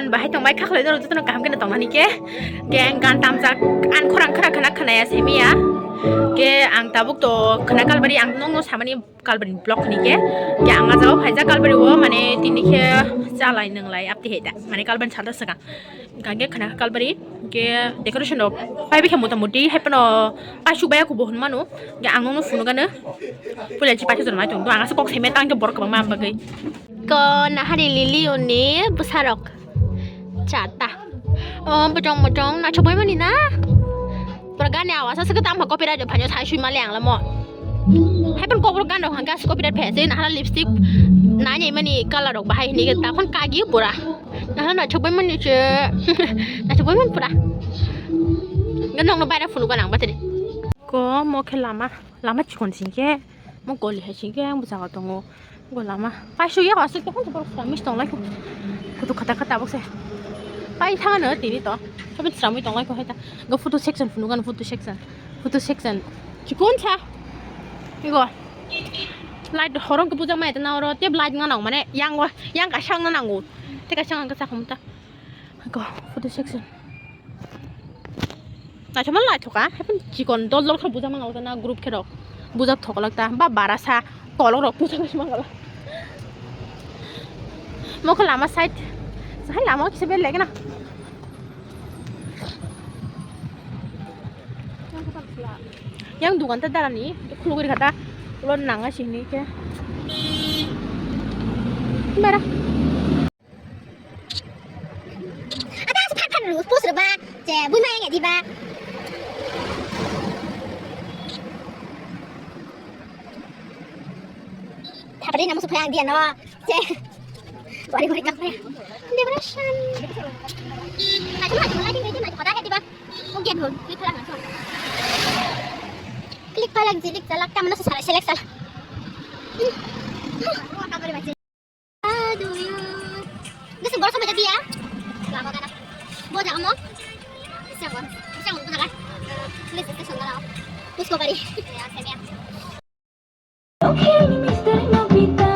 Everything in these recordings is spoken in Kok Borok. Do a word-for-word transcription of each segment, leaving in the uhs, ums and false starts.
Bahai tongbai khaklai doro jotono kaham khe tongmani khe. Ke ang gan tamjak, ang khorang khra khna khnaya semiya. Ke ang tabuk to khna kalbari ang nongno samani kalbari vlog khni ke. Ke ang ajao phaijak kalbari o mane tini khe chalai nwnglai apti heda. Mane kalbari salta swkang. Hingke khna kalbari ke decoration rok pai bikhe motamuti hai phano paisuk baya kubo hwn mano. Hingke ang nongno phunukgano puila chi paithak jora nai tong do ang aswk kok saimaya tang khe borok kwbangma bagwi. Ko nahari lily oni bwsarok chata. O bojong bojong naithok bai mani na. Pura gani awas aswk tamo copyright phaino sai sui mali ang lamo. Hai pon kokborok gan rok hangka copyright phe se nahara lipstick nai nai mani color rok bahai hini ta phon kagi pura. Nahara naithok bai mani se naithok bai mani pura. Gan nong no baira phunu gan ang bateri. Ko mo khe lama lama chikon singke mo goli hai singke ang bwskango tongo. Go lama. Paisuk ya aswk tong khe borok sami tong lai kho. Kutu khata khata bokse. Pai thangano tini to. Sobi sramwi tong lai kho hai ta. Go photo section phunu gano photo section. Photo section. Chikon sa. Go. Light horong ke puja mai ta na oro te light ngana mane yang wa yang ka sang na nango. Te ka sang ka sa khum ta. Go photo section. Naithokma naithoka, hai phano chikon dol dol khe bujak mangala ta na group khe rok bujak thoklak ta ba bara sa kolok rok bujak mangala. Mokhe lama side hai lama kisa bel lagi na. Yang dukan ta darani khulugri kata ulo nanga sini khe. Bara. Ada si phat phat rus pus reba. Je, bui ma yang ya diba. Thapri namu supaya dia no. Je. Bari bari kapre. Decoration. Maju maju lagi ready maju kota ya diba. Mungkin hon, klik palang. Klik palang jilik jalak kamu nasi salah selek salah. Aduh, ya. Guys, borok sampai tadi ya. Lama kan? Bo jaga mo? Siang, siang mo jaga. Police station ka. Pusko bari. Ya, saya. Okhirni Mister Nobita,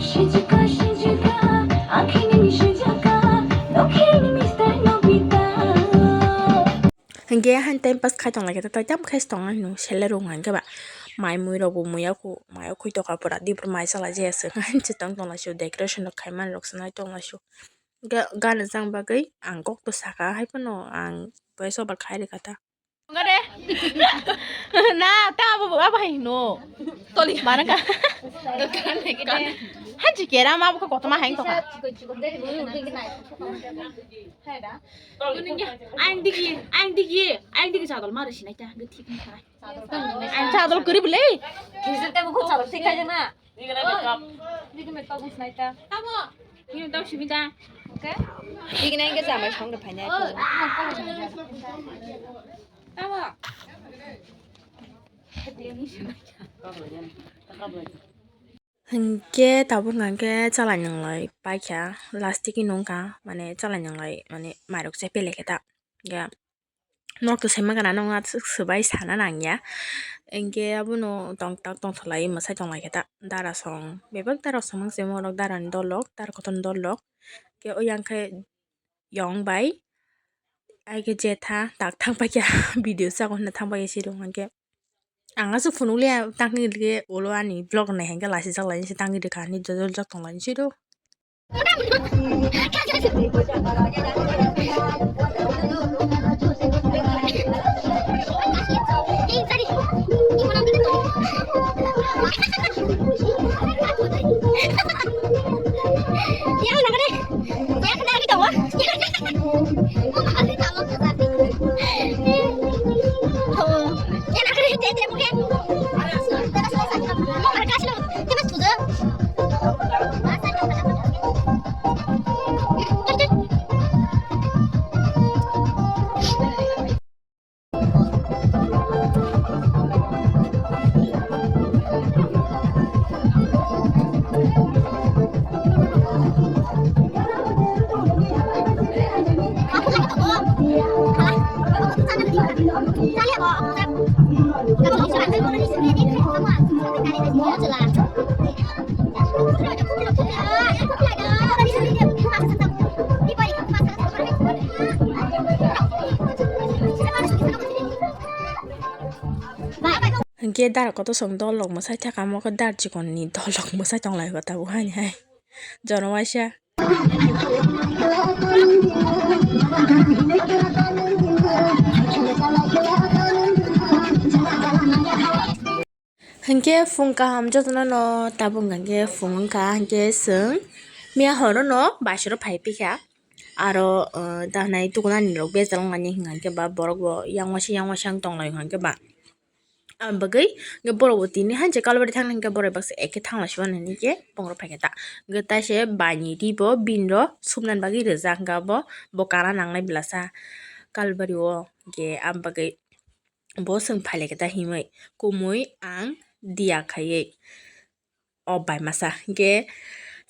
Shizuka, Shizuka, akhirni Shizuka, okhirni Mister Nobita. Hingke hain time pass khai tong lai khe ta, tai tam khai tong lai no, seller rok hingke ba mai mui rok bo muya khu, mai o khui toka pura, dipur mai chala je aswk, hain se tong tong lai su, decoration rok khai man rok se nai tong lai su. Ga-, gana jang bagwi ang kok to saka hai phano ang voice over khai rikha ta. Nga de. Na, ta abo, abo hai no. Toli. Mana ka? Haji kera ma abo ko kotoma hai to ka. Aing digi, aing digi, aing digi sadol mare sinai ta, gati. Aing sadol kuri bole. Kisil te buku sadol thik khai na. Digi na makeup. Digi makeup bus nai ta. Tamo. Ini tau simi ta. Okay. Digi na inge jamai song de phai nai. Tamo. Hingke tabuk hingke chalai nang lai paikha lastic ni nungkha mane chalai nang lai mane mairok se pelekhe ta hingke nok to sema gana nong aswk swbai sana nangya hingke abono tongthok tongthok lai mwsai tong lai khe ta dara song bebak dara song mangse morok dara ni dol rok dara kotor ni dol rok hingke oyang khe. Yong bai. Ai khe jetha tak thang paikha video chakon hwnna thang paikha siro hwnkhe. Ang aswk phunukliya tangni rikhe ulo ani vlog nai hwnkhe laisijak lainai se tangni rikha ani jojol jak tong lainai siro. Hinkhe dara kotor song dol rok mwsai thaka, omo khe dar chikon ni dol rok mwsai tong lai kho tabuk haini hai. Jono waisa. Hinkhe phung kaham jotono no tabuk hinkhe phung wngkha, hinkhe chwng miya horo no baisoro phai phikha. Aro, uh, danai tukunani rok bejal wngmani hinkhe ba borok bo yang waisa yang waisa wng tong lai hinkhe ba. Ang bagwi hinkhe borok bo tini hanse Kalbari thangna hinkhe borok baksa eke thanglaisio hinwi hinkhe bongrok phaikha ta. Hinkhe taise baini ri bo bini ro subnani bagwi rijak hinkhe abo bo kana nangnai belasa Kalbari o hinkhe ang bagwi. Bo chwng phailaikha ta himwi, kumui ang diya khaiwi. O bai masa hinkhe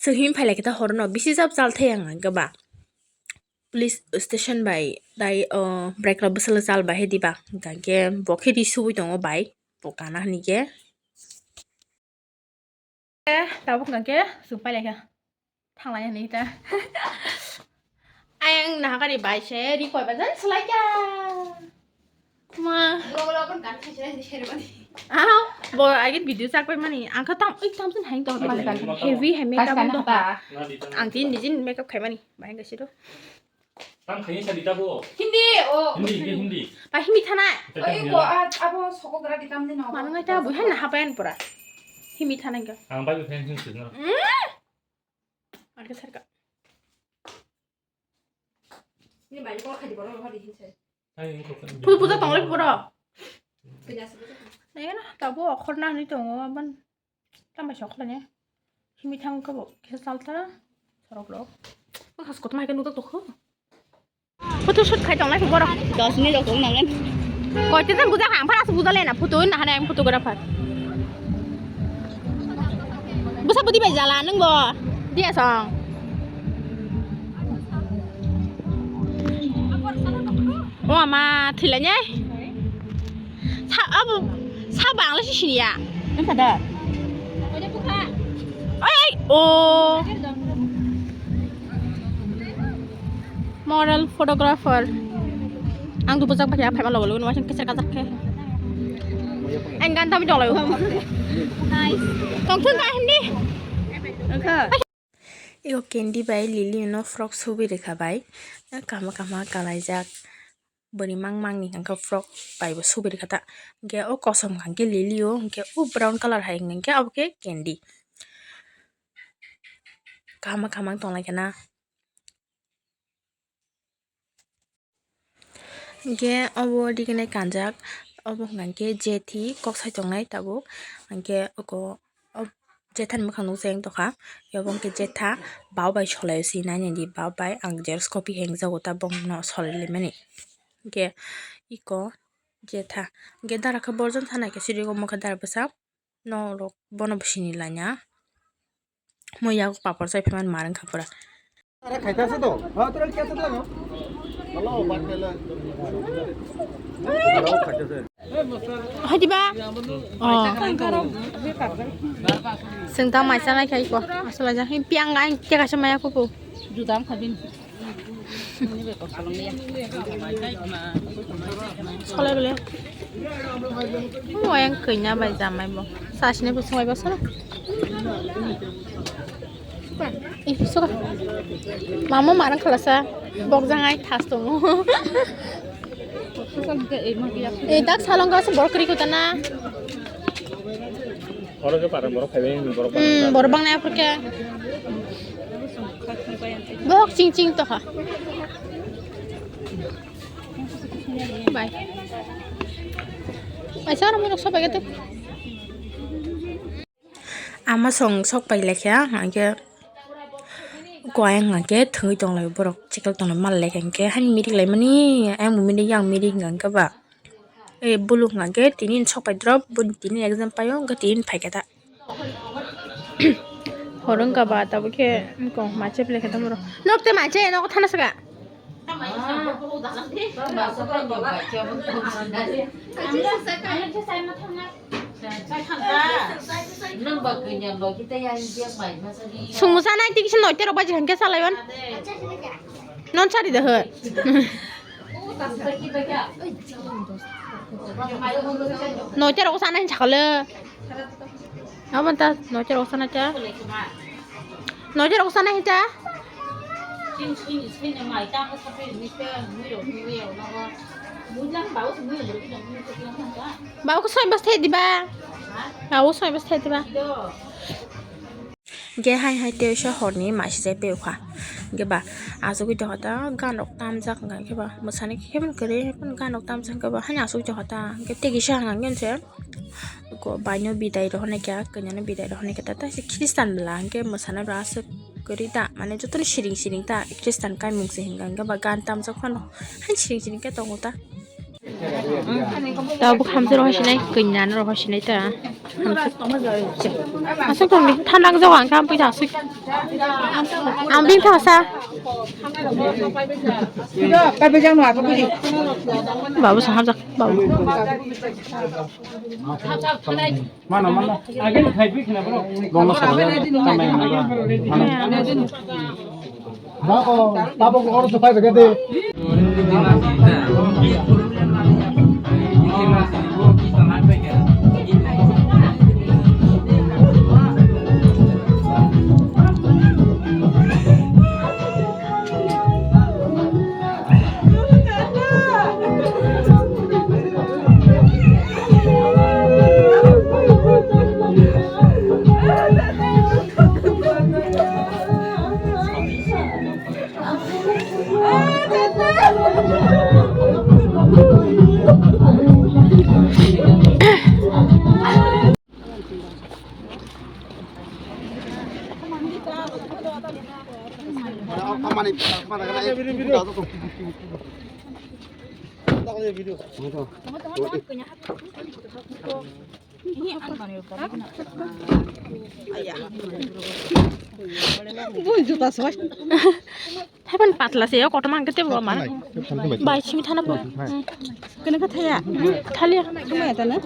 chwng himwi phailaikha ta horono bisi jab chal thai ang hinkhe ba. Police station bai tai, o, bwraikrok bwsalo chal bai hai diba. Hinkhe bo khe ri subui tongo bai. Bo kana hinkhe. Eh, tabuk hwnkha khe chwng pailai kha. Thanglai hwnwi ta. Ayang nahakari bai se ri koi bajan swlai kha. Ma. Logo logo kan khaisai ni sherwani. Ah, bo agin video chak pai mani. Ang kha tam, oi, tam sin hain to. Heavy hai makeup do. Ang tin dijin makeup khai mani. Bai ga siro. Tam khaini sadi ta bo. Hindi, o. Hindi, hindi, hindi. Ba, hindi thanai. Oi, ko, a, abo soko gra di tam din, o. Manung ai ta bo, hen na hapayan pura. Hindi thanai ga. Ang bai bo hen hin sujna. Mm. Arke sarka. Ni bai ko khadi boro, khadi hin sai. Ai, ko. Pu, puja tongle pura. Puja se puja. Nai na, ta bo, khorna ni tongo, aban. Tamo sok khlai ne. Simi thang khe bo khe salta sorok rok. Bo khas kotor hai khe nujak tokho. Photo shoot khai tong lai borok. Dos minute rok tong nangan. Koi te jan bujak ang phara su bujale na photo na hane ang photographer. Busa budi bai jala nang bo. Dia song. O ama thilai ne. Sa, abo, sa bangla si siniya. Wngkha da? Oi, oi, o. Model photographer. Ang tu bujak pakai apa, malah lalu nuasin keser kajak ke. Ang ganta mi dong lalu. Nice. Tong thun ka hindi. Wngkha. Eko candy bai lily no frock subi rikha bai. Kaham kaham kalaijak. Bwrwi mang mang ni hwnkhe frock bai bo subi rikha ta. Hwnkhe o kosom hwnkhe lily o, hwnkhe o brown colour hai hwnkhe abo khe candy. Kaham kaham tong lai khe na. Hwnkhe obo rignai kanjak, obo hwnkha khe jethi kok sai tongnai tabuk. Hwnkhe oko o jethani mwkhang nukjagwi tongkha. Obo hwnkhe jetha bau bai solai si nainani, bau bai ang xerox copy hengjago ta bongno solai laimani. Hwnkhe iko jetha hwnkhe dara khe borjon thanai khe siri omo khe dara bwsa. Norok bono bo sini laina. Mo yago papor chai phaimani ma rwngkha pura. Are khaita se to. Ha, tora kya se to? Hello, bat pela. Hello, khaita se. Hadi ba? Oh. Sengta mai sanai khai ko. Asala ja. Hi piang ai kya kaisa maya ko ko. Judam khabin. Solai bole. Mo yang kanya bai jamai bo. Sasne bo sumai bo soro. Ih, suka. Mama marang khalasa. Bok jangai thas tongo. Eh, dak salong gasa borok kri kutana. Oro khe para borok phaibai, borok Hmm, borok bang nai apor khe. Bok ching ching to kha. Bai. Aisa oro monok sopai gate. Ama song sok pai lekha, hwnkhe ko ayang hwnkhe thwi tong lai borok, chikal tong lai mal lekha, hwnkhe hani mirik lai mani, ayang bo mirik, yang mirik hwnkhe ba. E bulu hwnkhe tini sok pai drop, buni tini exam paio, hwnkhe tini phai khe ta. Horo wngkha ba, tabuk khe wngkha, machep lekha tamo rok. Nok tei machep, nogo thana saka. Sumusa nai tiki se noite rok baji hwnkhe salaion. Non sari da hoi. Noita rok sana hin sakale. Abang ta noita rok sana cha. Noita rok sana hin cha. Bau ko soi bas thai diba. Bau ko soi bas thai diba. Hingke hai hai tei sohor ni maisijak tei kha. Hingke ba asugwi tongkha ta gan rok tamjak hingka khe ba mwsani khe kwrwi gan rok tamjak hingke ba haino asugwi tongkha ta hingke tei kisa hwnka hingke se baino bidai rw hwnwi kha kanya no bidai rw hwnwi kha ta tei se Christian bwla hingke mwsana bwla aswk kwrwi ta mane jotono siring siring ta Christian kaimung se hwnka hingke ba gan tamjak phano haino siring siring khe tongo ta. Tabuk hamsa rohor sinai, kanya no rohor sinai ta. Aswk tong di, thanang jago ang kam puja aswk. Ang bini thasa. Babu sa hamjak, babu. Mano, mano. Agin khai pi khna bro. Bono sa. Tamai mano. Mano. Bako, tabuk oro se phai bega de. Bun juta soi. Haipan patla se, o kotor mang kete bo mana. Bai simi thana po. Kena ka thaya. Thalia. Thama ya tana.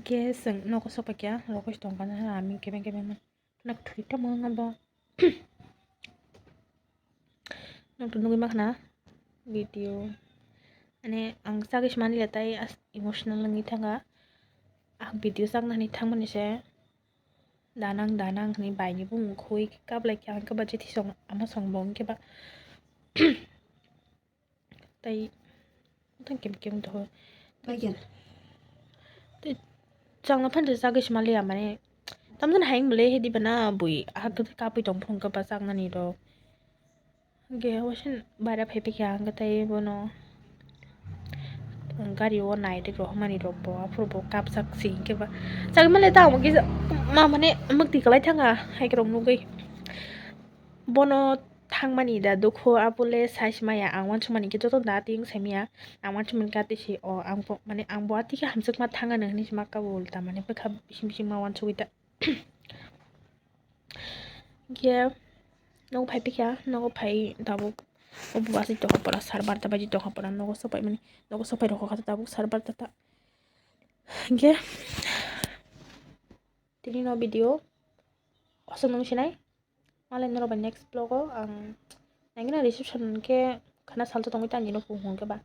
Gas ang nogo sopa kya, rogo tong kana ami kebe kebe ma. Nak thui ta mo ngabo. Nokto nugwi makhna video. Mane ang chagwi sima nile tai as emotional wngwi thanga. Ang video chakna hinwi thangmani se danang danang hinwi baini bumung khoi kablai khe ang khe ba jethi song ama song bo hwnkhe ba tai tang kim kim to. Changna phan chagwi sima liya mane tamjani hayung bwlai hedi bana bui ah kapui tong phung khe ba chaknani rok. Hingke waisa baira phai phai kha hingke tei bono gari o nai rik rohormani rok bo aphuru bo kapjak si hingke ba chakhe male ta omo kisa ma mane mwktwi kwlai thanga hai rok nugui bono thangmani da dukhu abole sai se maya ang wansukmani khe joto da tiyung sai maya ang wansukmani khe atwi se o ang bo mane ang bo atwi khe hamjakma thang ano hinui se ma kabo ulta mane bwkha bising bising ma wansugui ta. Hingke nogo phai phikha, nogo phai tabuk o bwsai tongkha pora sar barta baji tongkha pora nogo sopai mani, nogo sopai rokha kha tabuk sar barta ta. Hingke tini no video aswk nung sinai, malai norok bai next vlog o ang nangina reception khe khana salsa tongwi tang nini phung hwnkhe ba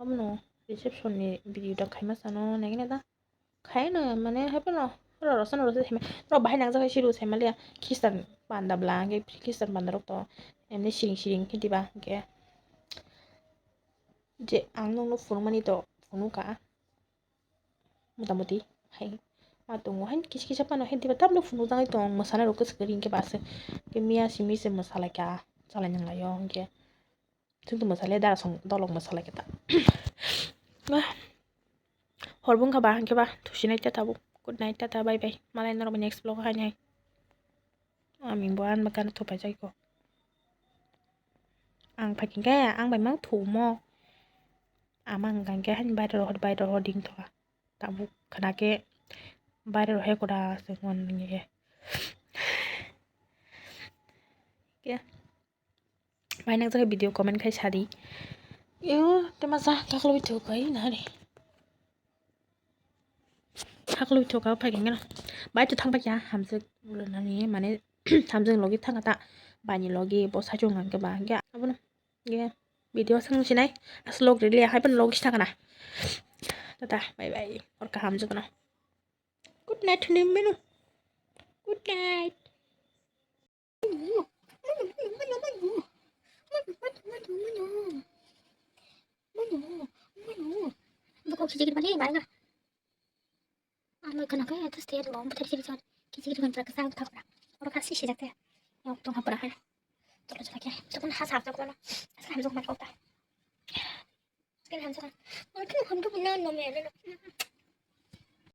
omono reception ni video da khaima sano nangina da. Khaino mane haphano roro sano rose seme rok bahai nangjak hai siru saimalia Christian panda bwla hwnkhe Christian panda rok to emni siring siring khe diba hwnkhe je ang nokno phunukmani to phunukha motamoti hai ma tongo hai kisa kisa phano hai diba tamno phunukjagwi tong mwsana rok kwchwk kwrwi hwnkhe ba aswk hwnkhe miya simi se mwsalaikha chalai nanglaio hwnkhe. Chwng tongma sale da song dolok ma salai khe ta. Hor bung kha ba hwnkhe ba thusinai ta tabuk. Good night, tata, bye bye. Malai norok next vlog o hainai. Ami bo ang ba gana thupai jai ko. Ang phai khe ang bai mang thumo. Ama hwnkha khe haini baire rohor baire rohor ding thoka. Tabuk khna khe baire rohor koda se mon nge. Khe. Bai nang jaga video comment khai sadi. Yo, tema sa kakloi thokai nari. Kakloi thoka phai kengena. Bai to thang bai ya hamjak ulo nani mane hamjak logi thang ta. Bani logi bo sachung hwnkhe ba hwnkhe abono hwnkhe video swng sinai aswk log rili hai phano log sina kana. Tata bye bye, hor kaham jotono. Good night hwnwi mano. Good night. Buko khijigir bani bainga. Ang mai kana kaya atas tiyan bom putri siri son. Khijigir kan pura kesang thapra. Oro kasi sijak te. Yok tong hapra hai. Tolo jala kya. Tukun has hap jok bana. Asal ham jok mat kota. Skin ham jok. Oro kino ham jok na no me no.